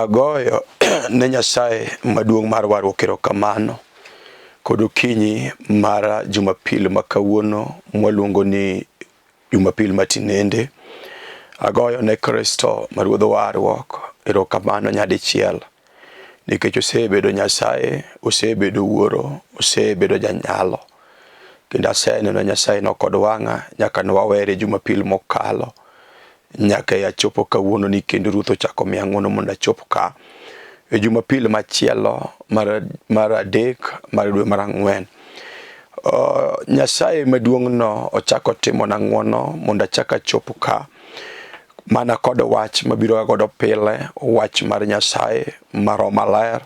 Agoyo ne Nyasaye maduong' mar warruok erokamano kod okinyi mar Jumapil ma kawuono mwaluongo ni Jumapil matinende. Agoyo ne Kristo ma Ruodh warruok erokamano nyadichiel nikech osebedo Nyasaye, osebedo Wuoro, osebedo janyalo. Kendo aseneno Nyasaye no kod wang'a nyaka ne wawere Jumapil mokalo. Nyaka e achopo kawuono ni kendo Ruoth ochako miya ng'wono mondo achop ka e Jumapil machielo mar adek mar dwe mar ang'wen. Nyasaye maduong' no ochako timona ng'wono mondo achak achop ka mana kod wach mabiro godo pile, wach mar Nyasaye mar Roho Maler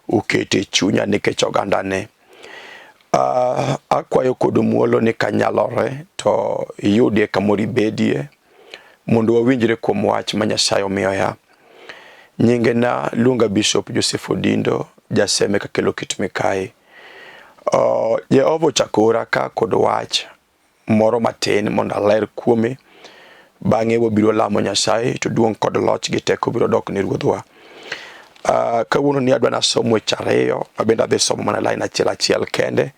okete e chunya nikech ogandane. Akwayo kod muolo ni kanyalore to iyudie kamoro ibedie mondo wawinjre kuom wach ma Nyasaye omiyoya. Nyingena luonga Bishop Joseph Odindo, jaseme kakelo kit mikayi. Jehova ochako ora ka kod wach moro matin mondo aler kuome. Bang'e wabiro lamo Nyasaye to duong' kod loch gi teko biro dok ne Ruodhwa. Kawuono ni adwa nasom weche ariyo, abende adhi somo mana line achiel achiel kende.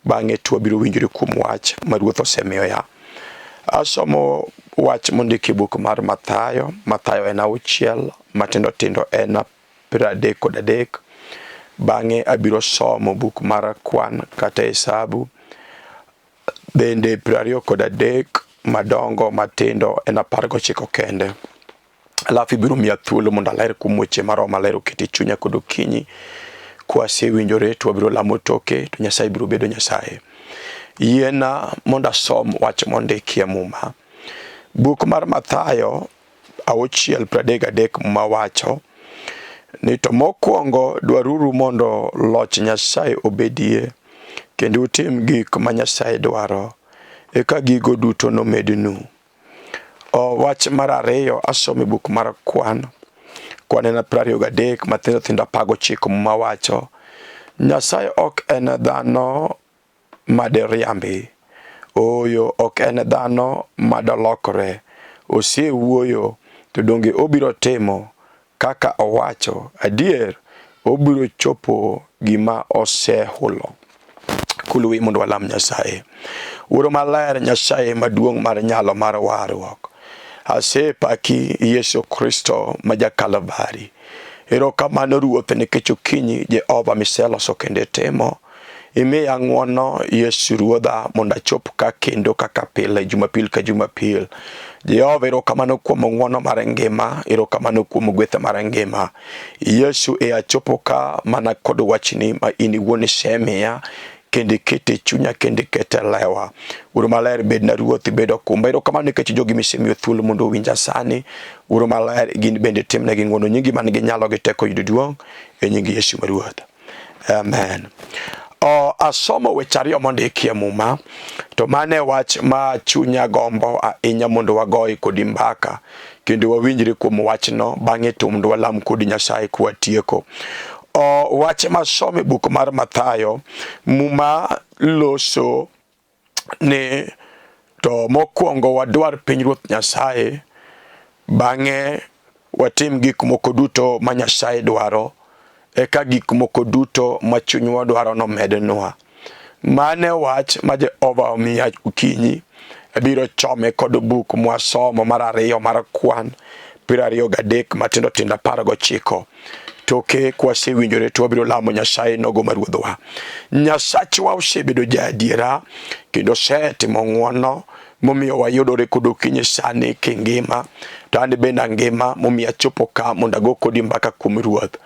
Bang'e to wabiro winjore kuom wach ma Ruoth osemiyoya. Asomo wach mondiki e buk mar Mathayo, Mathayo en auchiel, matindo tindo en 33. Bang'e abiro somo buk mar kwan kata hesabu bende 23 madongo matindo en 19 kende. Alafu ibiro miya thuolo mondo aler kuom weche ma Roho Maler oketo e chunya kod okinyi. Kwasewinjore to wabiro lamo toke to Nyasaye biro bedo Nyasaye. Yiena mondo asom wach mondiki e Muma. Buk mar Mathayo 6:33 Muma wacho ni to mokwongo dwaruru mondo loch Nyasaye obedie kendo utim gik ma Nyasaye dwaro eka gigo duto nomednu. O, wach mar ariyo asomo e buk mar kwan kwan en 23 mathindo thindo 19 Muma wacho Nyasaye ok en dhano ma diriambi. Ooyo, ok en dhano ma dolokre. Osewuoyo, to donge obiro timo kaka owacho? Adier, obiro chopo gima osehulo. Kuluwi mondo walam Nyasaye. Wuoro maler, Nyasaye maduong' mar nyalo mar warruok. Asepaki Yesu Kristo ma ja Kalvari. Erokamano Ruoth nikech okinyi Jehova miseloso kendo itimo. Imiya ng'wono Yesu Ruodha mondo achop ka kendo kaka pile Jumapil ka Jumapil. Jehova erokamano kuom ng'wono mar ngima, erokamano kuom gweth mar ngima. Yesu e achopo ka mana kod wachni ma in iwuon isemiya kendo ikete e chunya kendo ikete e lewa. Wuoro maler bedna ruoth ibed okumba. Erokamano nikech jogi misemiyo thuolo mondo owinja sani. Wuoro maler gin bende timnegi ng'wono nyingi man gi nyalo gi teko yudo duong' e nying Yesu ma Ruoth. Amen. O, asomo weche ariyo mondiki e Muma, to mano e wach ma chunya gombo ahinya mondo wagoye kodi mbaka kendo wawinjre kuom wachno, bang'e to mondo walam kodi Nyasaye kwatieko. O, wach masomo e buk mar Mathayo, Muma loso ni to mokwongo wadwar pinyruoth Nyasaye, bang'e watim gik moko duto ma Nyasaye dwaro, eka gik moko duto ma chunywa dwaro nomednwa. Mano e wach ma Jehova omiya okinyi. Abiro chome kod buk mwasomo mar ariyo mar kwan 23 matindo tindo 19. Toke kwasewinjore to wabiro lamo Nyasaye nogo ma Ruodhwa. Nyasachwa osebedo jaadiera kendo osetimo ng'wono momiyo wayudore kod okinyi sani kingima to an bende angima momiyo achopo ka mondo ago kodi mbaka kuom Ruoth.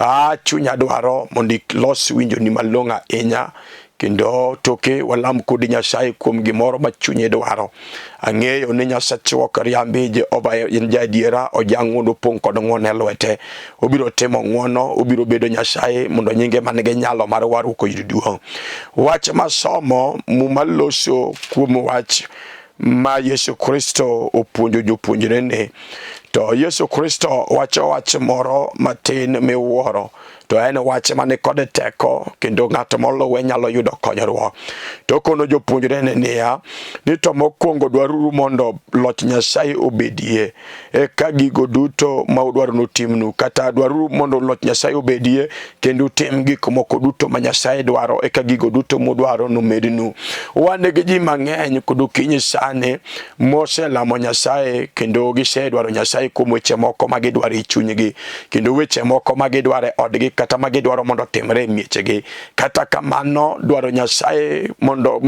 Ah, chunya dwaro mondo ilos winjoni malong'o ahinya kendo toke walam kodi Nyasaye kuom gimoro ma chunye dwaro. Ang'eyo ni Nyasachwa ok riambi, Jehova en jaadiera, ojang'wono opong' kod ng'wono e lwete. Obiro timo ng'wono, obiro bedo Nyasaye mondo nyinge man gi nyalo mar warruok oyud duong'. Wach masomo Muma loso kuom wach ma Yesu Kristo opuonjo jopuonjrene. To Yesu Kristo wacho wach moro matin miwuoro. To en wach mani kod teko kendo ng'at moluwe nyalo yudo konyruok. To kono jopuonjrene niya, ni to mokwongo dwaruru mondo loch Nyasaye obedie, eka gigo duto ma udwaro notimnu. Kata dwaruru mondo loch Nyasaye obedie kendo utim gik moko duto ma Nyasaye dwaro, eka gigo duto mudwaro nomednu. Wan gi ji mang'eny kod okinyi sani moselamo Nyasaye kendo gisedwaro Nyasaye kuom weche moko ma gidwaro e chunygi kendo weche moko ma gidwaro e odgi kata ma gidwaro mondo otimre e miechegi. Kata kamano dwaro Nyasaye mondo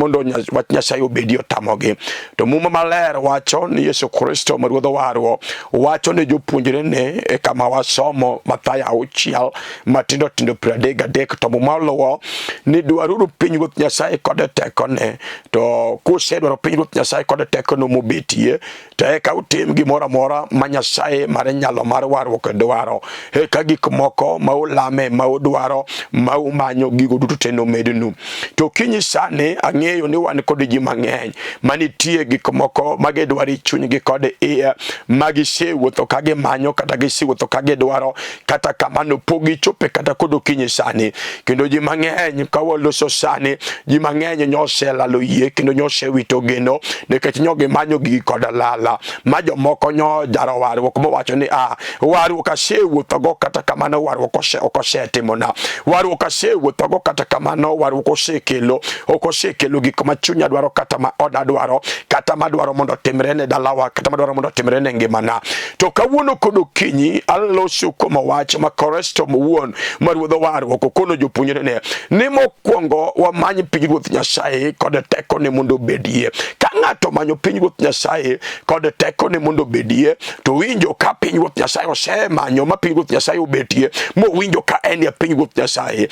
wach Nyasaye obedi otamogi. To Muma Maler wacho ni Yesu Kristo ma Ruodh warruok wacho ne jopuonjrene e kama wasomo Mathayo 6 matindo tindo 33 to Muma oluwo ni dwaruru pinyruoth Nyasaye kod tekone, to kusedwaro pinyruoth Nyasaye kod tekone mobetie, to eka utim gimoro amora ma Nyasaye mar nyalo mar warruok dwaro. Eka gik moko ma ulame, ma udwaro, ma umanyo, gigo duto te nomednu. To kinyi sani ang'eyo ni wan kod ji mang'eny manitie gik moko ma gidwaro e chunygi kod iye, ma gisewuotho ka gimanyo kata gisewuotho ka gidwaro, kata kamano pok gichope kata kod okinyi sani. Kendo ji mang'eny ka waloso sani, ji mang'eny nyoselalo yie kendo nyosewito geno nikech nyo gimanyo gigi kod lala, ma jomoko nyo jaro warruok mowacho ni a warruok asewuothogo, kata kamano warruok ok osetimona, warruok asewuothogo, kata kamano warruok osekelo ok osekelo gik ma chunya dwaro kata ma oda dwaro kata madwaro mondo otimre ne dalawa kata madwaro mondo otimre ne ngimana. To kawuono kod okinyi aloso kuom wach ma Kristo owuon ma Ruodh warruok okono jopuonjrene ni mokwongo wamany pinyruoth Nyasaye kod tekone mondo obedie. Ka ng'ato manyo pinyruoth Nyasaye kod tekone mondo obedie, to winjo ka pinyruoth Nyasaye osemanyo ma pinyruoth Nyasaye obetie, mowinjo ka en e pinyruoth Nyasaye,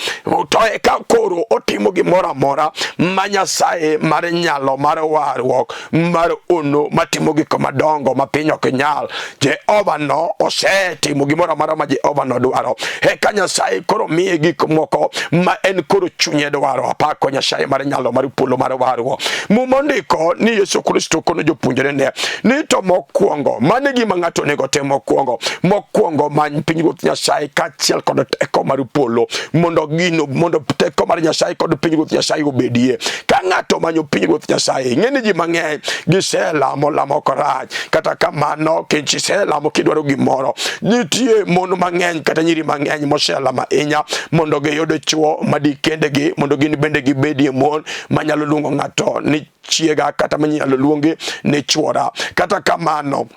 to eka koro otimo gimoro amora ma Nyasaye mar nyalo mar warruok mar ono matimo gik madongo ma piny ok nyal. Jehova no osetimo gimoro amora ma Jehova no dwaro. Eka Nyasaye koro miye gik moko ma en koro chunye dwaro. Apako Nyasaye mar nyalo mar polo mar warruok. Muma ondiko ni Yesu Kristo kono jopuonjrene ni to mokwongo, mano e gima ng'ato onego otim mokwongo. Mokwongo many pinyruoth Nyasaye kaachiel kod teko mar polo, mondo gino, mondo teko mar Nyasaye kod pinyruoth Nyasaye obedie. Ka ng'ato manyo pinyruoth Nyasaye, ing'e ni ji mang'eny giselamo lamo korach. Kata kamano, kech iselamo kidwaro gimoro, nitie mon mang'eny kata nyiri mang'eny moselamo ahinya mondo giyud chwo madikendgi, mondo gin bende gibedie mon manyalo luongo ng'ato ni chiega kata manyalo luongi ni chwora. Kata kamano,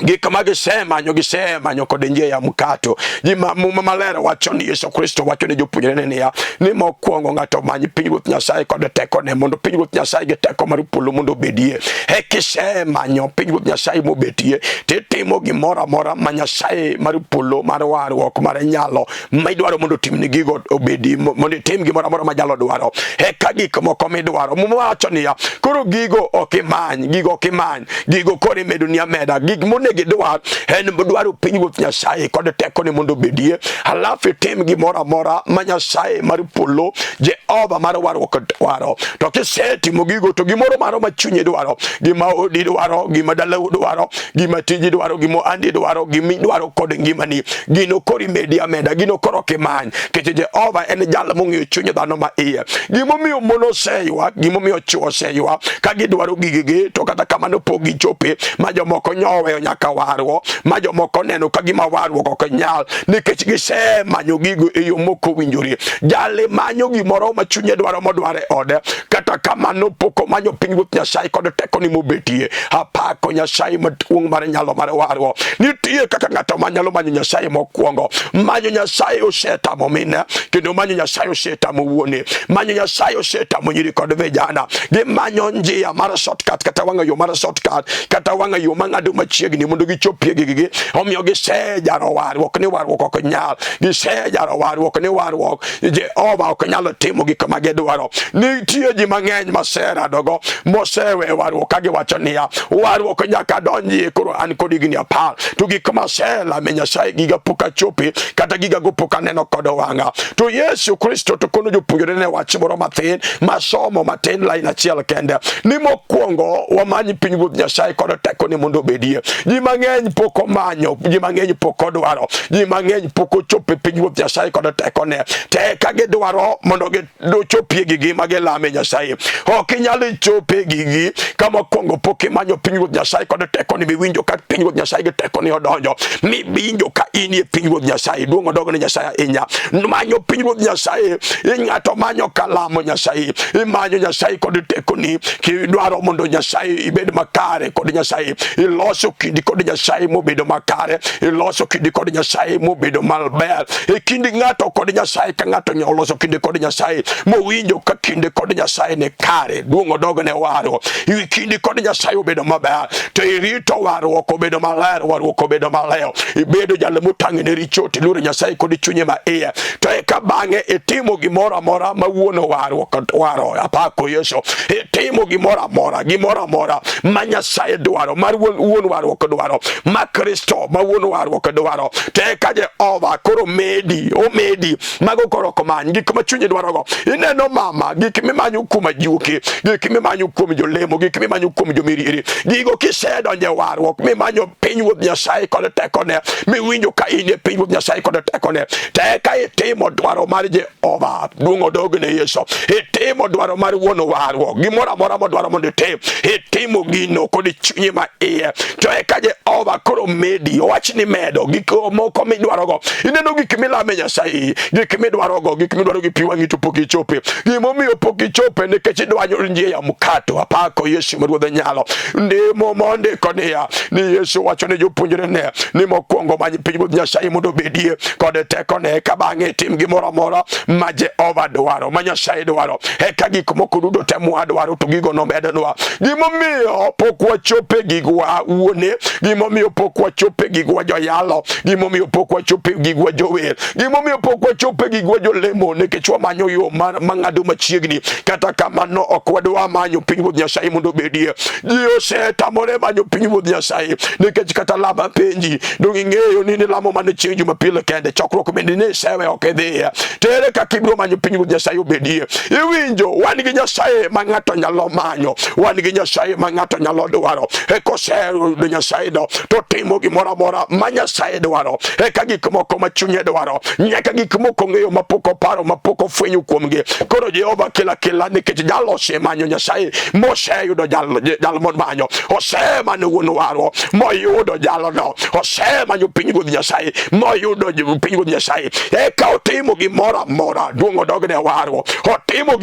gik ma gisemanyo gisemanyo kod njia ya mkato. Ji ma Muma Maler wacho ni Yesu Kristo wacho ne jopuonjrene niya, ni mokwongo ng'ato omany pinyruoth Nyasaye kod tekone, mondo pinyruoth Nyasaye gi teko mar polo mondo obedie. E kisemanyo pinyruoth Nyasaye mobetie, titimo gimoro amora ma Nyasaye mar polo mar warruok mar nyalo ma idwaro mondo otimni gigo obedi, mondo itim gimoro amora ma jalo dwaro. Eka gik moko midwaro. Muma wacho niya, koro gigo ok imany, gigo ok imany, gigo koro imedoni ameda. Gik monego idwar en dwaro pinyruoth Nyasaye kod tekone mondo obedie, halafu itim gimoro amora ma Nyasaye mar polo Jehova mar warruok dwaro. To kisetimo gigo, to gimoro maro ma chunyi dwaro, gima odi dwaro, gima dalau dwaro, gima tiji dwaro, gima ohandi dwaro, gima idwaro kod ngimani, gino koro imedi ameda, gino koro ok imany, nikech Jehova en jal mong'eyo chuny dhano ma iye. Gimomiyo mon oseywak, gimomiyo chwo oseywak ka gidwaro gigegi, to kata kamano pok gichope, ma jomoko nyoweyo nyaka warruok, ma jomoko neno ka gima warruok ok nyal, nikech gisemanyo gigo e yo mok owinjore. Jali manyo gimoro ma chunye dwaro modwaro e ode, kata kamano pok omanyo pinyruoth Nyasaye kod tekone mobetie. Apako Nyasaye maduong' mar nyalo mar warruok. Nitie kaka ng'ato manyalo manyo Nyasaye mokwongo. Manyo Nyasaye osetamo mine, kendo manyo Nyasaye osetamo wuone. Manyo Nyasaye osetamo nyiri kod vijana. Gimanyo njia mar shortcut, kata wang'a yo mar shortcut, kata wang'a yo mang'ado machiegni mondo gichopie gigigi. Omiyo gisejaro warruok ni warruok ok nyal. Gisejaro warruok ni warruok Jehova ok nyal timo gik ma gidwaro. Nitie ji mang'eny maseradogo mosewe warruok ka giwacho niya, warruok nyaka donjie, koro an kod higni 10, to gik maselame Nyasaye giga pok achope, kata gigago pok aneno kod wang'a. To Yesu Kristo to kono jopuonjrene wach moro mathin masomo matin lain achiel kende, ni mokwongo wamany pinyruodh Nyasaye kod tekone mondo obedie. Ji mang'eny pok omanyo, ji mang'eny pok odwaro, ji mang'eny pok ochopo e piny Ruoth Nyasaye kod tekone. Te ka gidwaro mondo gichopie gigi ma gilame Nyasaye. Ok inyal chope gigi ka mokwongo pok imanyo piny Ruoth Nyasaye kod tekone miwinjo ka piny Ruoth Nyasaye gi tekone odonjo. Miwinjo ka inie piny Ruoth Nyasaye. Duong' odog ne Nyasaye ahinya. Manyo piny Ruoth Nyasaye, ng'ato manyo kalamo Nyasaye. Imanyo Nyasaye kod tekoni kidwaro mondo Nyasaye ibed makare kod Nyasaye. Iloso kindi kod Nyasaye mobedo makare. Iloso kindi kod Nyasaye mobedo maber. E kind ng'ato kod Nyasaye ka ng'ato oloso kinde kod Nyasaye mowinjo ka kinde kod Nyasaye ne kare. Duong' odog ne warruok. Kindi kod Nyasaye obedo maber. To irito warruok obedo maler, warruok obedo maler. Ibedo jal motang' ne richo to iluoro Nyasaye kod chunye ma iye. To eka bang'e itimo gimoro amora ma wuon warruok dwaro. Apako Yesu. Itimo gimoro amora, gimoro amora ma Nyasaye dwaro, mar wuon warruok dwaro, ma Kristo ma wuon warruok dwaro. To eka Jehova koro medi, omedi. Mago koro ok many gik ma chunyi dwarogo. Ineno mama, gik mimanyo kuom ajuoke, gik mimanyo kuom jolemo, gik mimanyo kuom jomiriri. Gigo kisedonjo e warruok mimanyo piny Ruoth Nyasaye kod tekone, miwinjo ka in e piny Ruoth Nyasaye kod tekone, to eka itimo dwaro mar Jehova. Duong' odog ne Yesu. Itimo dwaro mar wuon warruok. Gimoro amora modwaro mondo itim, itimo gino kod chunyi ma iye. To eka Jehova koro medi, owach ni medo gik moko midwarogo. Ineno gik milame Nyasaye, gik midwarogo, gik midwaro gi pi wang'i to pok ichope. Gimomiyo pok ichope nikech idwanyo njia ya mkato. Apako Yesu ma Ruodh nyalo. Ndimo mondiko niya ni Yesu wacho ne jopuonjrene ni mokwongo many pinyruodh Nyasaye mondo obedie kod tekone, eka bang'e tim gimoro amora ma Jehova dwaro, ma Nyasaye dwaro, eka gik moko duto te mwadwaro to gigo nomednwa. Gimomiyo pok wachope gigwa wuone, gimomiyo pok wachope gigwa joyalo, gimomiyo pok wachope gigwa jower, gimomiyo pok wachope gigwa jolemo, nikech wamanyo yo mang'ado machiegni. Kata kamano ok wadwa manyo pinyruodh Nyasaye mondo obedie. Ji osetamore manyo pinyruodh Nyasaye nikech kata lama penji dong ing'eyo ni nilamo mana chieng' Jumapil kende, chokruok bende ne isewe ok idhiye. To ere kaka ibiro manyo pinyruodh Nyasaye obedie? Iwinjo, wan gi Nyasaye ma ng'ato nyalo manyo, wan gi Nyasaye ma ng'ato nyalo dwaro. Eka oseyudo Nyasaye no to timo gimoro amora ma Nyasaye dwaro, eka gik moko ma chunye dwaro, nyaka gik moko ng'eyo mapok oparo, mapok ofwenyo kuomgi. Koro Jehova kela kela nikech jalo osemanyo Nyasaye moseyudo jal, jal momanyo, osemanyo wuon warruok moyudo jalono, osemanyo pinyruodh Nyasaye moyudo pinyruodh Nyasaye, eka otimo gimoro amora. Duong' odog ne warruok, otimo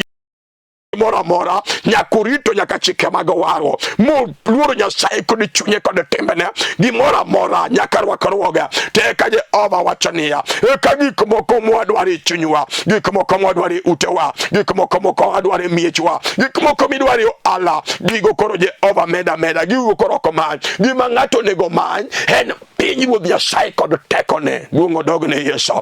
gimoro amora nyaka orito nyaka chike mag warruok moluoro Nyasaye kod chunye kod timbene, gimoro amora nyaka rwakruoge. To eka Jehova wacho niya, eka gik moko mwadwaro e chunywa, gik moko mwadwaro e utewa, gik moko moko wadwaro e miechwa, gik moko midwaro e ohala, gigo koro Jehova meda meda, gigo koro ok omany. Gima ng'ato onego omany en piny Ruoth Nyasaye kod tekone. Duong' odog ne Yesu.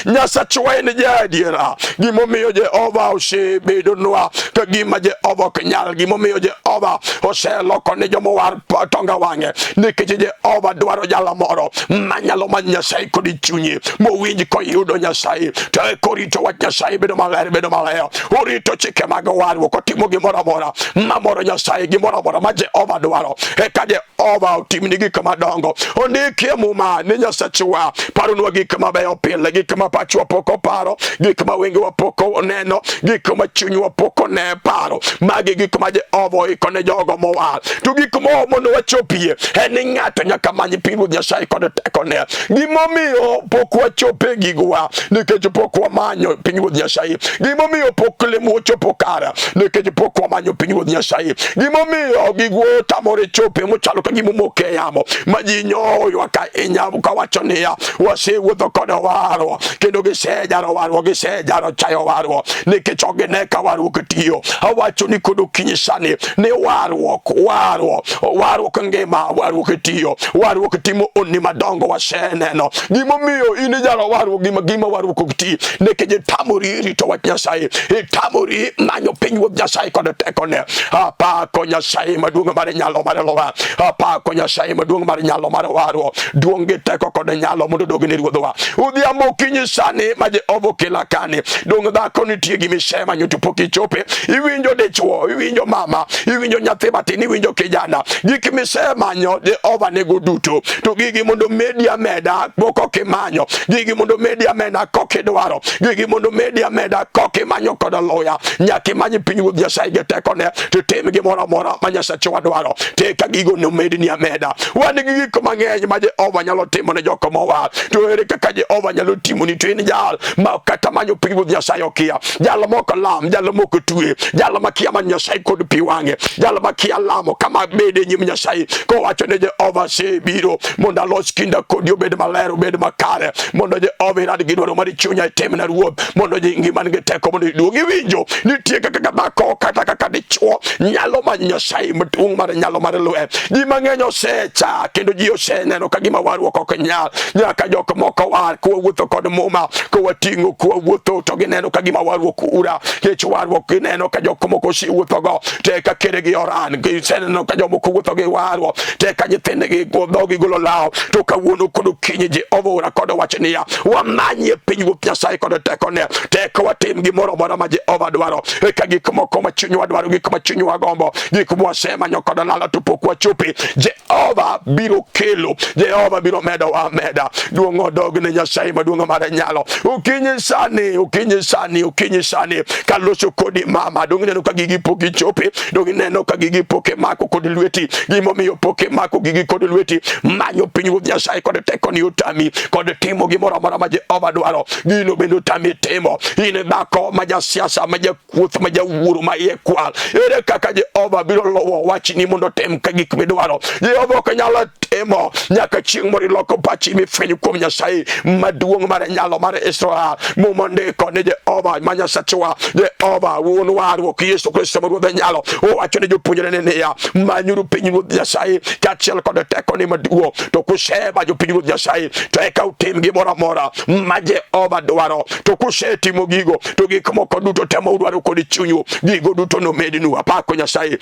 Nyasachwa en jaadiera. Gimomiyo Jehova osebedonwa ka gima Jehova ok nyal, gimomiyo Jehova oseloko ne jomowar tonga wang'e, nikech Jehova dwaro jalo moro manyalo manyo Nyasaye kod chunye, mowinj koyudo Nyasaye, to eka orito wach Nyasaye bedo maler, bedo maler, orito chike mag warruok, otimo gimoro amora mamoro Nyasaye, gimoro amora ma Jehova dwaro, eka Jehova otimni gik madongo. Ondiki e Muma ni Nyasachwa paronwa gik mabeyo pile, gik ma pachwa pok oparo, gik ma wengewa pok oneno, gik ma chunywa pok one paro. Magi gik ma Jehova oiko ne jogo mowar. To gik mo mondo wachopie en ni ng'ato nyaka many pinyruodh Nyasaye kod tekone. Gimomiyo pok wachope gigwa nikech pok wamanyo pinyruodh Nyasaye. Gimomiyo pok lemo ochopo kare nikech pok wamanyo pinyruodh Nyasaye. Gimomiyo gigwa otamore chope mochalo ka gima omoko e yamo ma ji nyoyo ahinya kawacho niya, wasewuotho kod warruok kendo gisejaro warruok, gisejaro chayo warruok nikech ok gine ka warruok tiyo. Awacho ni kod okinyi sani ni warruok, warruok, warruok ngima, warruok tiyo, warruok timo onni madongo waseneno. Gimomiyo in ijaro warruok, gima warruok ok ti nikech itamori rito wach Nyasaye, itamori manyo piny Ruoth Nyasaye kod tekone. Apako Nyasaye maduong' mar nyalo mar lowa, apako Nyasaye maduong' mar nyalo mar warruok, duong' gi teko kod nyalo mondo odog ne Ruodhwa. Odhiambo. Okinyi sani ma Jehova okela kani, dong' dhako nitie gima isemanyo to pok ichope. Iwinjo dichwo, iwinjo mama, iwinjo nyathi matin, iwinjo kijana, gik misemanyo Jehova nigo duto. To gigi mondo medi ameda kok imanyo, gigi mondo medi ameda kok idwaro, gigi mondo medi ameda kok imanyo kod luya. Nyaka imany pinyruodh Nyasaye gi tekone, to tim gimoro amora ma Nyasachewa dwaro, to eka gigo nomedni ameda. Wan gi gik mang'eny ma Jehova nyalo timo ne jok mowar, to ere kaka Jehova nyalo timoni to in jal ma kata manyo pinyruodh Nyasaye okia, jal mok lam, jal mok twe, jal makia manyo Nyasaye kod pi wang'e, jal makia lamo kama bede nyim Nyasaye kowacho ne Jehova, asebiro mondo alos kinda kodi obed maler, obed makare, mondo Jehova irad gi dwaro mar chunya itimna Ruoth, mondo ngimani gi teko mondo iduog. Iwinjo nitie kaka dhako kata kaka dichwo nyalo manyo Nyasaye maduong' mar nyalo mar lwe. Ji mang'eny osecha kendo ji oseneno ka gima warruok ok nyal, nyaka jok moko war kwawuotho kod muma kwating'o kwawuotho to gineno ka gima warruok ura kech warruok gineno ka jok moko osewuothogo to eka keregi oran giseneno ka jomoko wuotho gi warruok to eka nyithindgi dhogi golo law. To kawuono kod okinyi Jehova ora kod wach niya, wamanyie pinyruoth Nyasaye kod tekone, to eka watim gimoro amora ma Jehova dwaro, eka gik moko ma chunywa dwaro, gik ma chunywa gombo, gik mwasemanyo kod lala to pok wachopi, Jehova biro kelo, Jehova biro medowa ameda. Duong' odog ne Nyasaye maduong' mar nyalo. Okinyi sani, okinyi sani, okinyi sani, kaloso kodi mama, dong' ineno ka gigi pok ichopi, dong' ineno ka gigi pok imako kod lweti. Gimomiyo pok imako gigi kod lweti, manyo pinyruodh Nyasaye kod tekoni otami, kod timo gimoro amora ma Jehova dwaro, gino bende otami timo. In dhako ma jasiasa, ma kuoth ma jawuoro ma iye kwal, ere kaka Jehova biro luwo wachni mondo otim ka gik midwaro? Jehova ok nyal timo nyaka chieng' moro iloko pachi mifweny kuom Nyasaye maduong' mar nyalo mar Israel. Muma ndiko ni Jehova ma Nyasachwa, Jehova wuon warruok, Yesu Kristo ma Ruodh nyalo, owacho ne jopuonjrene niya, manyuru pinyruodh Nyasaye kaachiel kod tekone maduong', to kusemanyo pinyruodh Nyasaye to eka utim gimoro amora ma Jehova dwaro. To kusetimo gigo, to gik moko duto te ma udwaro kod chunyu, gigo duto nomednu. Apako Nyasaye.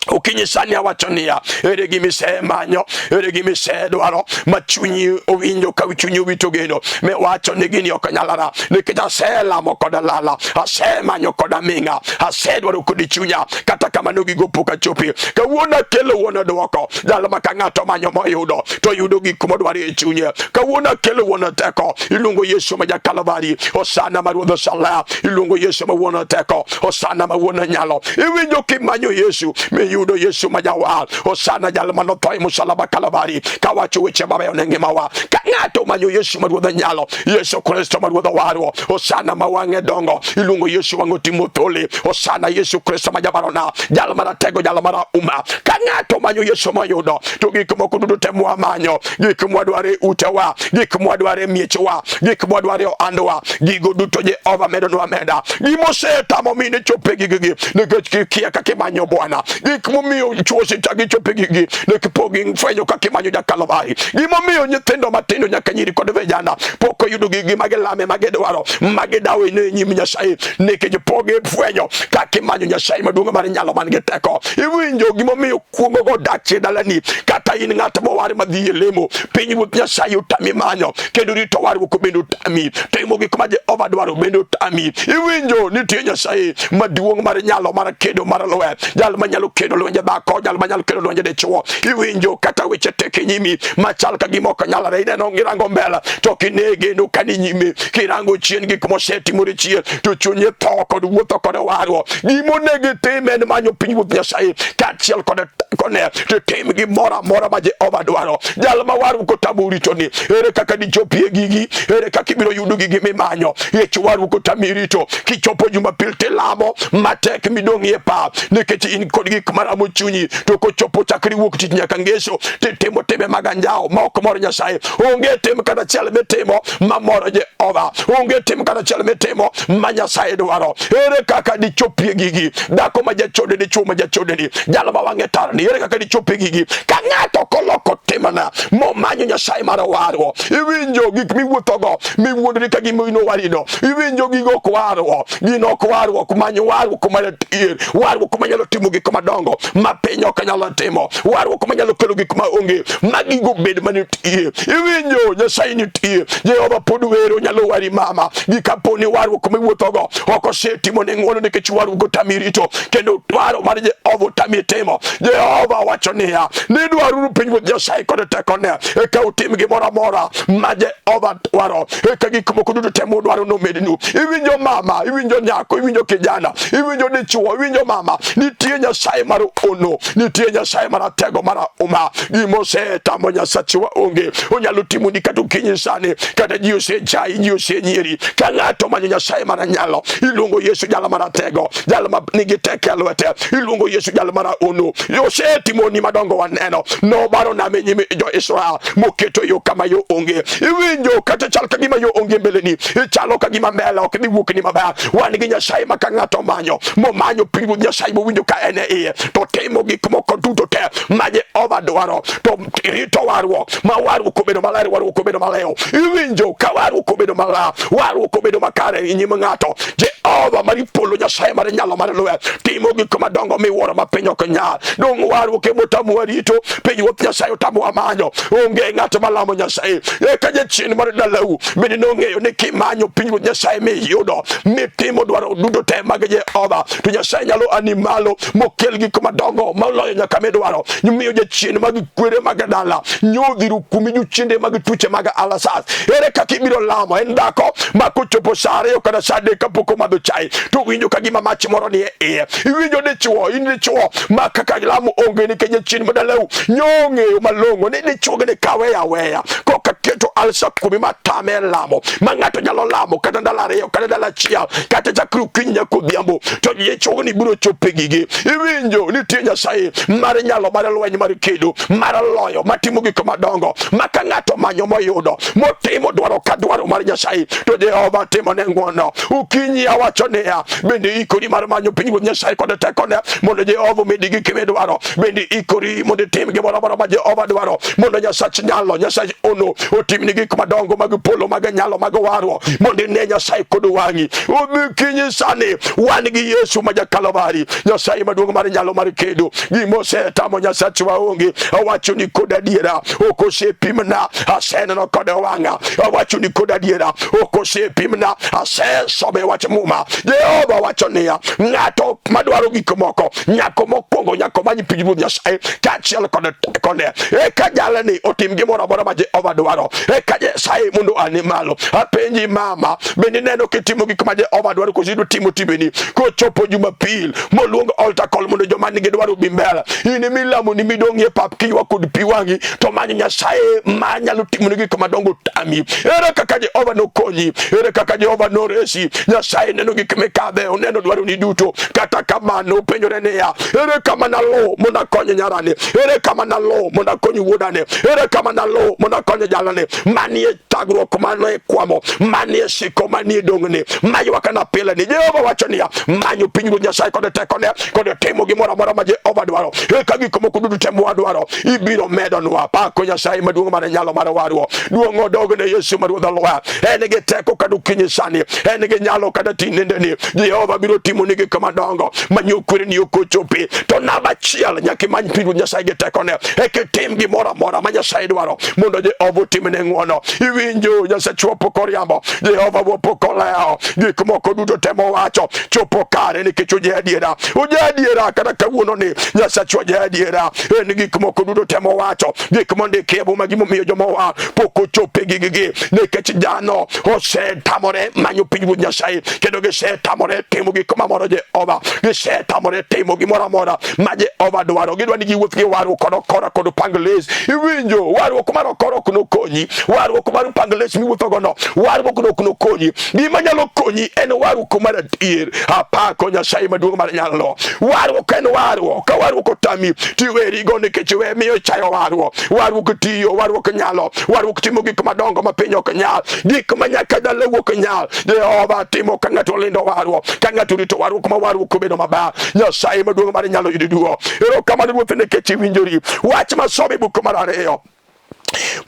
Okinyi sani awacho niya, ere gima isemanyo, ere gima isedwaro ma chunyi owinjo ka chunyi owito geno, miwacho ni gini ok nyalora, nikech aselamo kod lala, asemanyo kod aming'a, asedwaro kod chunya, kata kamano gigo pok achopi. Kawuono akelo wuon dwoko, jal ma ka ng'ato manyo moyudo, to yudo gik modwaro e chunye. Kawuono akelo wuon teko, iluongo Yesu ma ja-Kalvari, Hosana ma Ruodh Osalaya, iluongo Yesu ma wuon teko, Hosana ma wuon nyalo. Iwinjo kimanyo Yesu, miyudo Yesu ma jawar, Hosana jal manotho e musalaba Kalvari, kawacho weche mabeyo ne ngimawa. Ka ng'ato omanyo Yesu ma Ruodh nyalo, Yesu Kristo ma Ruodh warruok, Hosana ma wang'e dongo, iluongo Yesu wang'e otimo thole, Hosana Yesu Kristo ma jabarona, jal maratego, jal marahuma. Ka ng'ato omanyo Yesu moyudo, to gik moko duto te mwamanyo, gik mwadwaro e utewa, gik mwadwaro e miechewa, gik mwadwaro e ohandwa, gigo duto Jehova medonwa ameda. Gimosetamo mine chopo e gigegi nikech kikia kaka imanyo Bwana, gik momiyo chwo osechako chopo e gigi nikech pok gifwenyo kaka imanyo ja-Kalvari. Gimomiyo nyithindo matindo nyaka nyiri kod vijana pok oyudo gigi ma gilame ma gidwaro ma gidawo e nyim Nyasaye nikech pok gifwenyo kaka imanyo Nyasaye maduong' mar nyalo man gi teko. Iwinjo gimomiyo kuongogo dak e dalani, kata in ng'at mowar madhi e lemo, piny Ruoth Nyasaye otami manyo, kendo rito warruok bende otami, timo gik ma Jehova dwaro bende otami. Iwinjo nitie Nyasaye maduong' mar nyalo mar kedo mar lweny, jal manyalo kedo lwenje dhako, jal manyalo kedo lwenje dichwo. Iwinjo kata weche tek e nyimi machal ka gima ok nyalore, ineno girango mbele to ok ine geno ka ni nyime, kirango chien gik mosetimore chien to chunyi tho kod wuotho kod warruok. Gimonego itim en manyo piny Ruoth Nyasaye kaachiel kod tekone, to tim gimoro amora ma Jehova dwaro. Jal ma warruok otamo ritoni, ere kaka dichopie gigi? Ere kaka ibiro yudo gigi mimanyo? Nikech warruok otami rito. Kichopo Jumapil tilamo matek midong'ie pap, nikech in kod gik maramo chunyi, to kochopo chakri wuok tich nyaka ngeso titimo timbe mag anjawo ma ok mor Nyasaye. Onge tim kata achiel mitimo mamoro Jehova, onge tim kata achiel mitimo ma Nyasaye dwaro. Ere kaka dichopie gigi? Dhako ma jachode, dichwo ma jachode ni, jal ma wang'e tar ni, ere kaka dichopie gigi? Ka ng'ato ok oloko timna momanyo Nyasaye mar warruok, iwinjo gik miwuothogo miwuondri ka gima in owarino, iwinjo gigo ok warruok, gino ok warruok. Many warruok mar adier, warruok manyalo timo gik madongo. madongo ma piny ok nyalo timo, warruok manyalo kelo gik ma onge, ma gigo bed manitie. Iwinjo, Nyasaye nitie, Jehova pod wero, nyalo wari mama, gi kapo ni warruok miwuothogo ok osetimo ne ng'wono nikech warruok otami rito, kendo dwaro mar Jehova otami timo. Jehova wacho niya, ni dwaruru pinyruodh Nyasaye kod tekone, eka utim gimoro amora ma Jehova dwaro, eka gik moko duto te mudwaro nomednu. Iwinjo mama, iwinjo nyako, iwinjo kijana, iwinjo dichuo, iwinjo mama, nitie Nyasaye mar ono, nitie Nyasaye mar atego mar uma. Gima osetamo Nyasachwa onge, onyalo timoni kata okinyi sani, kata ji osechayi, ji osenyieri. Ka ng'ato manyo Nyasaye mar nyalo, iluongo Yesu jal mar atego, jal ma nigi teko e lwete, iluongo Yesu jal mar ono. Osetimoni madongo waneno, nobaro nam e nyim jo-Israel moketo yo kama yo onge. Iwinjo kata chal ka gima yo onge mbeleni, ichalo ka gima mbele ok dhi wuokni maber. Wan gi Nyasaye ma ka ng'ato omanyo, momanyo pinyruodh Nyasaye mowinjo ka en e iye, to timo gik moko duto te ma Jehova dwaro, to rito warruok, ma warruok obedo maler, warruok obedo malew. Iwinjo ka warruok obedo maler, warruok obedo makare e nyim ng'ato. Jehova mar polo, Nyasaye mar nyalo mar lwet, timo gik madongo miwuoro ma piny ok nyal. Dong' warruok ema otamowa rito, pinyruoth Nyasaye otamowa manyo. Onge ng'at malamo Nyasaye. Eka jachien mar dalau bende nong'eyo ni kimanyo pinyruoth Nyasaye miyudo, mitimo dwaro duto te mag Jehova, to Nyasaye nyalo ani malo mokel gik madongo moloyo nyaka midwaro. Miyo jachien mag kwere mag dala nyodhiro kuomi jochiende mag tuoche mag alasas. Ere kaka ibiro lamo? En dhako ma kochopo sa 2 kata sa 3 kapok omadho chai to winjo ka gima mach moro nie iye. Iwinjo dichuo, in dichuo ma kaka lamo onge nikech jachien madalau nyong'eyo malong'o ni dichuo gi kawe aweya koka keto alsa kuomi matame lamo ma ng'ato nyalo lamo kata ndalo 2 kata ndalo 1 kata chakre okinyi nyaka odhiambo to dichuo ni biro chopo e gigi. Iwinjo nitie Nyasaye mar nyalo mar lweny mar kedo mar loyo matimo gik madongo ma ka ng'ato manyo moyudo motimo dwaro ka dwaro mar Nyasaye to Jehova timo ne ng'wono. Okinyi awacho niya, bende ikori mar manyo pinyruodh Nyasaye kod tekone mondo Jehova omedi gik midwaro. Bende ikori mondo itim gimoro amora ma Jehova dwaro mondo Nyasach nyalo, Nyasach ono otimni gik madongo mag polo, mag nyalo, mag warruok mondo ine Nyasaye kod wang'i. Okinyi sani wan gi Yesu ma ja-Kalvari, Nyasaye maduong' mar nyalo mar kedo. Gima osetamo Nyasachwa onge. Awacho ni kod adiera ok osepimna, aseneno kod wang'a. Awacho ni kod adiera ok osepimna, asesome wach Muma. Jehova wacho niya, ng'ato madwaro gik moko nyako mokwongo nyaka omany pinyruodh Nyasaye kaachiel kod tekone, eka jalni otim gimoro amora ma Jehova dwaro, eka Nyasaye mondo ani malo. Apenji mama, bende ineno kitimo gik ma Jehova dwaro koso idwa timo timbeni? Kochopo Jumapil moluong altar call mondo joma nigi dwaro obi mbele, in emilamo ni midong'ie pap kiywak kod pi wang'i, to manyo Nyasaye ma nyalo timoni gik madongo tami. Ere kaka Jehova nokonyi? Ere kaka Jehova noresi? Nyasaye neno gik mikadhe, oneno dwaroni duto. Kata kamano openjore niya, ere kama nalo mondo akony nyarani? Ere kama nalo mondo akony wuodani? Ere kama nalo mondo akony jalani manie thagruok, manie kwamo, manie siko, manie dong'ni, maywakna pile ni? Jehova wacho niya, manyo pinyruodh Nyasaye kod tekone kod timo gimoro amora ma Jehova dwaro, eka gik moko duto te mwadwaro ibiro medonwa. Pako Nyasaye maduong' mar nyalo mar warruok. Duong' odog ne Yesu ma Ruodh Alwar. En gi teko kata okinyi sani, en gi nyalo kata tinendeni. Jehova biro timoni gik madongo manyo kwereni ok ochopi. To namba achiel, nyaka imany pinyruodh Nyasaye gi tekone, eka itim gimoro amora ma Nyasaye dwaro mondo Jehova otimne ng'wono. Iwinjo, Nyasachwa pok oriambo, Jehova pok olewo. Gik moko duto te mowacho chopo kare nikech oja adiera. Oja adiera kata kawuono ni Nyasachwa ja adiera. En gik moko duto te mowacho, gik mondiki e Muma, gimomiyo joma oa pok ochopo e gigigi nikech dhano osetamore manyo pinyruodh Nyasaye kendo gisetamore timo gik mamoro Jehova, gisetamore timo gimoro amora ma Jehova dwaro. Gidwa ni giwuoth gi warruok kod okora kod opang les. Iwinjo, warruok mar okora ok nokonyi, warruok mar opang les miwuothogo no, warruok no ok nokonyi. Gima nyalo konyi en warruok mar adier. Apako Nyasaye maduong' mar nyalo. Warruok en warruok. Ka warruok otami tiwerigo nikech we miyo ichayo warruok. Warruok tiyo, warruok nyalo, warruok timo gik madongo ma piny ok nyal, gik ma nyaka dalau ok nyal. Jehova timo ka ng'ato olindo warruok, ka ng'ato orito warruok ma warruok obedo maber. Nyasaye maduong' mar nyalo yudo duong'. Erokamano Ruoth nikech iwinjori. Wach masomo e buk mar 2.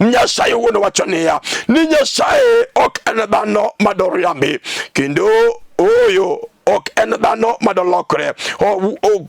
Nyasaye owuon wacho niya, ni Nyasaye ok en dhano madoriambi, kendo ooyo Ok en dhano madolokre.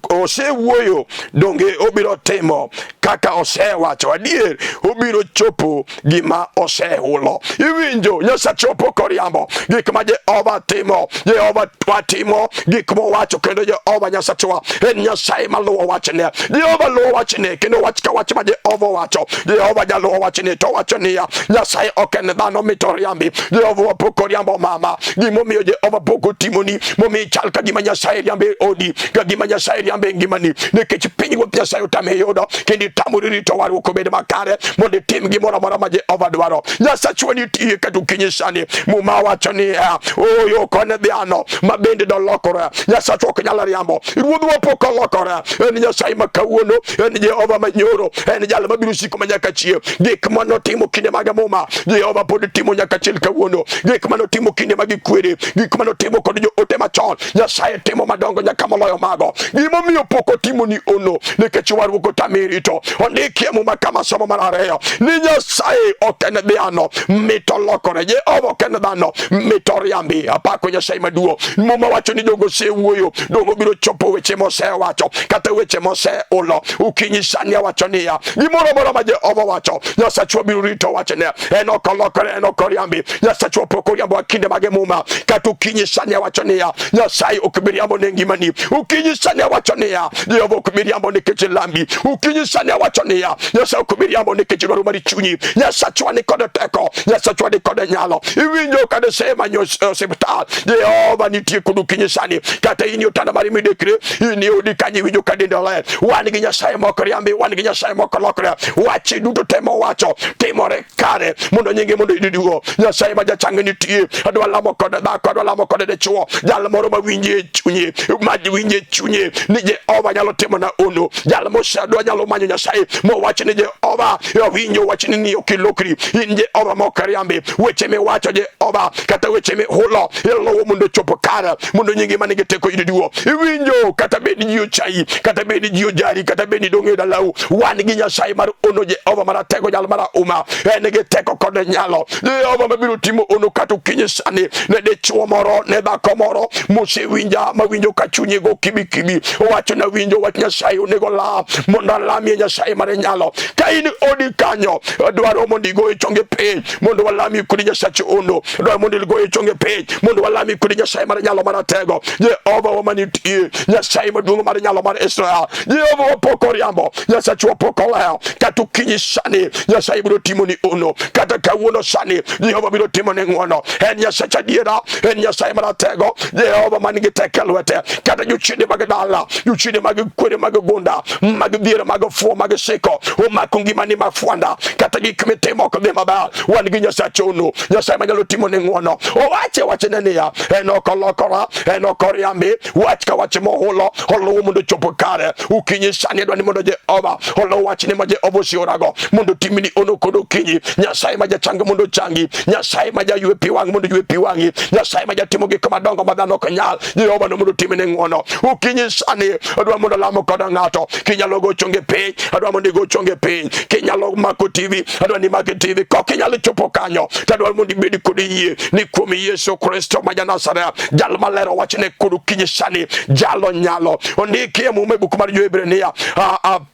Osewuoyo, donge obiro timo kaka osewacho? Adier, obiro chopo gima osehulo. Iwinjo, Nyasache pok oriambo. Gik ma Jehova timo, Jehova watimo gik mowacho, kendo Jehova Nyasachwa en Nyasaye maluwo wachne. Jehova luwo wachne, kendo wach ka wach ma Jehova owacho, Jehova jaluwo wachne. To owacho niya, Nyasaye ok en dhano mit oriambi. Jehova pok oriambo mama. Gimomiyo Jehova pok otimoni, momiyo chal ka gima Nyasaye riambo e odi, ka gima Nyasaye riambo e ngimani, nikech pinyruoth Nyasaye otame yudo, kendo itamori rito warruok obed makare mondo itim gimoro amora ma Jehova dwaro. Nyasachwa nitie kata okinyi sani. Muma wacho niya, ooyo ok en dhano ma bende dolokore. Nyasachwa ok nyal riambo. Ruodhwa pok olokore. En Nyasaye ma kawuono, en Jehova ma nyoro, en jal mabiro siko ma nyaka chieng'. Gik manotimo kinde mag Muma, Jehova pod timo nyaka chil kawuono. Gik manotimo kinde mag kwere, gik manotimo kod joote machon, Nyasaye timo madongo nyaka moloyo mago. Gimomiyo pok otimoni ono, nikech warruok otami rito. Ondiki e Muma kama somo mar ariyo ni Nyasaye ok en dhano mit olokore. Jehova ok en dhano mit oriambi. Apako Nyasaye maduong'. Muma wacho ni dongo osewuoyo, dongo biro chopo weche mosewacho kata weche moseulo. Okinyi sani awacho niya, gimoro amora ma Jehova wacho, Nyasachwa biro rito wachne. En ok olokore, en ok oriambi. Nyasachwa pok oriambo kinde mage Muma. Kata okinyi sani awacho niya, Nyasaye ok bi riambo ne ngimani. Okinyi sani awacho niya, Jehova ok bi riambo nikech lambi. Okinyi sani awacho niya, Nyasaye ok bi riambo nikech dwaro mar chunyi. Nyasachwa ni kod teko, Nyasachwa ni kod nyalo. Iwinjo ka disemanyo osiptal, Jehova nitie kod okinyi sani. Kata in e otanda mari midekre, in e odi kanyo iwinjo ka dendi oler. Wan gi Nyasaye mok riambi, wan gi Nyasaye mok lokre. Wach duto te mowacho timore kare mondo nyinge mondo oyud duong'. Nyasaye ma jachang nitie. Adwa lamo kod dhako, adwa lamo kod dichwo, jal moro ma winje e chunye, ma winje e chunye ni Jehova nyalo timona ono. Jal mosedwa nyalo manyo Nyasaye mowach ni Jehova, awinjo wachni ni ok ilokri, in Jehova ma ok riambi. Weche miwacho Jehova, kata weche mihulo, iluwo mondo ochop kare, mondo nyingi ma nigi teko oyud duong'. Iwinjo kata bed ni ji ochayi, kata bed ni ji ojari, kata bed ni idong' e dalau, wan gi Nyasaye mar ono, Jehova maratego, jal marahuma, en gi teko kod nyalo. Jehova mabiro timo ono kata okinyi sani ne dichwo moro, ne dhako moro mosewinja, mawinjo ka chunye go kibi kibi, owacho na winjo wach Nyasaye onego lam mondo alamie Nyasaye mar nyalo. Ka in odi kanyo, dwaro mondo igoye chonge piny mondo walami kod Nyasache ono, dwaro mondo igoye chonge piny mondo walami kod Nyasaye mar nyalo maratego. Jehova wa manitie, Nyasaye maduong' mar nyalo mar Israel. Jehova wapok oriambo, Nyasachwa pok olewo. Kata okinyi sani Nyasaye biro timoni ono, kata kawuono sani Jehova biro timoni ng'wono. En Nyasach adiera, en Nyasaye maratego, Jehova man gi teko e lwete. Kata jochiende mag dala, jochiende mag kwere mag gunda, mag dhier, mag fuo, mag siko, omako ngimani mafwanda, kata gik mitimo ok dhi maber. Wan gi Nyasach ono, Nyasaye manyalo timoni ng'wono. Owache wachne niya, en ok olokora, en ok oriambi, wach ka wach mohulo oluwo mondo ochop kare. Okinyi sani adwa ni mondo Jehova oluw wachne ma Jehova oseorago mondo otimni ono kod okinyi. Nyasaye ma jachang mondo ochangi, Nyasaye ma jaywe pi wang' mondo oywe pi wang'i, Nyasaye ma jatimo gik madongo ma dhano ok nyal, Jehova no mondo otimni ng'wono. Okinyi sani adwa mondo lamo kod ng'ato, kinyalo go chonge piny, adwa mondo igo chonge piny, kinyalo mako TV, adwa ni imaki TV, kok inyalo chopo kanyo, to adwa mondo ibed kod yie ni kuom Yesu Kristo ma ja-Nazareth, jal maler owachne kod okinyi sani, jalo nyalo. Ondiki e Muma e buk mar Jo-Hibrania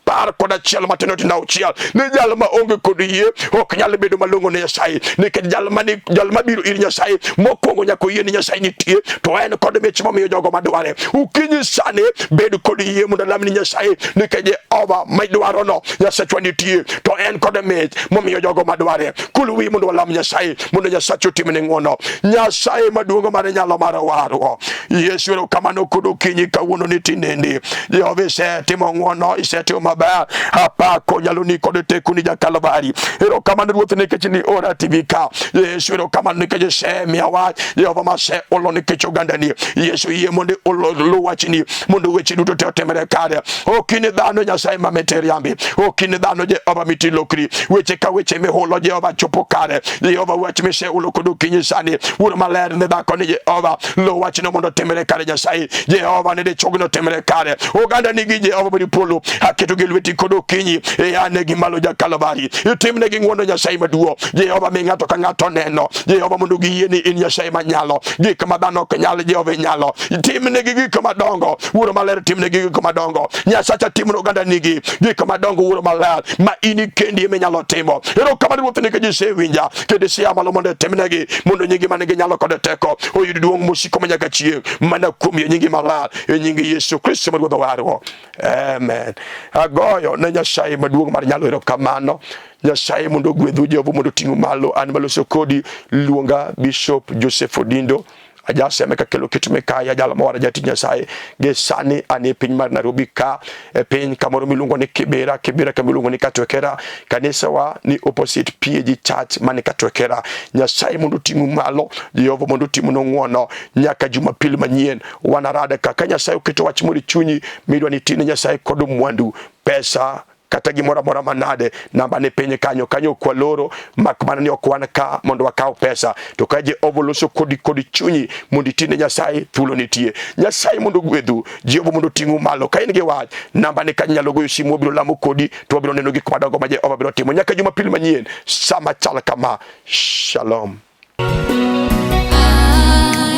11 matindo tindo 6 ni jal ma onge kod yie ok nyal bedo malong'o ne Nyasaye, nikech jal mani jal mabiro ir Nyasaye mokwongo nyaka oyie ni Nyasaye nitie, to en kod mich momiyo jogo madware. Okinyi sani bed kod yie mondo alam ni Nyasaye, nikech Jehova midwarono Nyasachwa nitie, to en kod mich momiyo jogo madware. Kul wi mondo walam Nyasaye mondo Nyasache otimne ng'wono. Nyasaye maduong' mar nyalo mar warruok. Yesu erokamano kod okinyi kawuono ni tinende. Jehova isetimo ng'wono, isetimo maber. Apako nyaloni kod tekoni ja Kalvari. Erokamano Ruoth nikech ni ora TV ka. Yesu erokamano nikech isemiya wach. Jehova maseolo nikech ogandani. Yesu yie mondo oluw wachni mondo weche duto te otimre kare. Ok in dhano Nyasaye ma mete riambi. Ok in dhano Jehova miti lokri. Weche ka weche mihulo Jehova chopo kare. Jehova wach misehulo kod okinyi sani. Wuoro maler ne dhako ni Jehova luw wachno mondo otimre kare Nyasaye. Jehova ne dichuogno otimre kare. Oganda nigi Jehova mani polo, aketo gi lweti kod okinyi, iane gi malo ja Kalvari. Itimnegi ng'wono Nyasaye maduong'. Jehova mi ng'ato ka ng'ato neno. Jehova mondo giyie ni in Nyasaye manyalo. Gik ma dhano ok nyal Jehova inyalo. Timnegi gik madongo. Wuoro maler timnegi gik madongo. Nyasacha timne oganda nigi gik madongo Wuoro maler ma in kendi ema inyalo timo. Erokamano Ruoth nikech isewinja kendo isea malo mondo itimnegi mondo nyingi man gi nyalo kod teko oyud duong' mosiko manyaka chieng' mana kuom yie nyingi maler e nying Yesu Kristo ma Ruodh warruok. Amen. Agoyo ne Nyasaye maduong' mar nyalo erokamano. Nyasaye mondo ogwedhu, Jehova mondo oting'u malo. An maloso kodi luonga Bishop Joseph Odindo ajaseme kakelo kit mikaya jal mowar jatich Nyasaye gi sani an e piny mar Nairobi ka e piny kamoro miluongo ni Kibera Kibera kama iluongo ni Katwekera kanisawa ni opposite PAG Church mani Katwekera Nyasaye mondo oting'u malo Jehova mondo otimnu ng'wono nyaka Jumapil manyien wanarade ka ka Nyasaye oketo wach moro e chunyi midwa ni itine Nyasaye kod mwandu pesa kata gimoro amora manade, namba ni piny kanyo kanyo ok waloro, mak mana ni ok wan ka mondo wakaw pesa. To ka Jehova oloso kodi kod chunyi mondo iti ne Nyasaye, thuolo nitie. Nyasaye mondo ogwedhu, Jehova mondo oting'u malo. Ka in gi wach, namba ni kanyo nyalo goyo simu, wabiro lamo kodi, to wabiro neno gik madongo ma Jehova biro timo. Nyaka Jumapil manyien, sama chal kama. Shalom.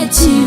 Achiwo.